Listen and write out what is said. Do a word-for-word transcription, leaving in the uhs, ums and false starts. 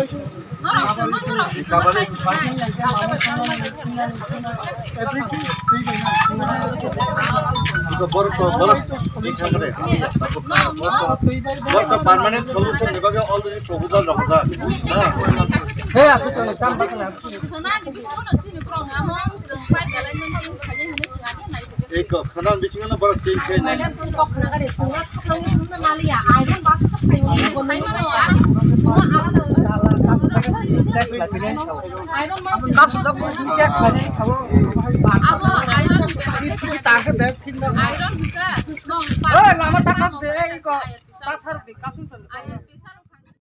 Borok to, borok, borok to permanent solution ni bagwi already proposal rok rijak. Hey, asuk, tam bakla. Eko, khana bisingo no borok change khainai.